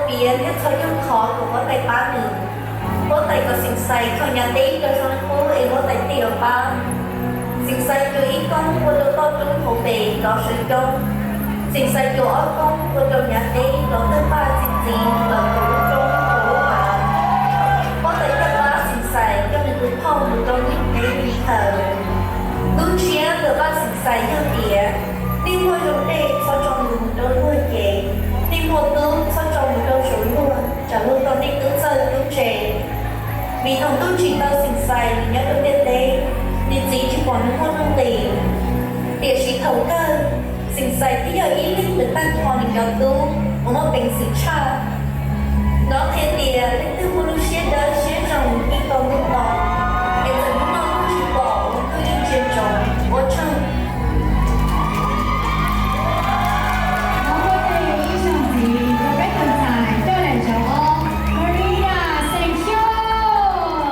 Piav thiab txhos caug qhov kom huab tais pab nws. Huab tais kom Xeem Xais khaws nyav teb rau zoo qub es huab tais thiaj yuav pab. Xeem Xais cuab ib koob ua rau toj roob hauv pes rov sawv coob. Xeem Xais cuab ob koob ua rau nyav teb rov tawg paj txi txiv los rau lub roob rau lub hav. Huab tais thiaj pab Xeem Xais coj nws tus phauj mus rau ib teb li khaws. Tub ntshiab ntawm Vaj Xeem Xais yog tias, nej muaj zoo dej txhob tso mus rau luag ces, nej muaj tub txhob tso mus rau saum luag, tsam luag tau nej tub txawj tub ntse. Vim thaum ntuj tsim tau Xeem Xais nws nyob rau ntiaj teb, nws txiv tsis pom nws muaj nuj nqis. Tiam sis thaum kawg, Xeem Xais twb yog ib leeg uas tag nrho nws cov tub uas muaj peev xwm tshaj.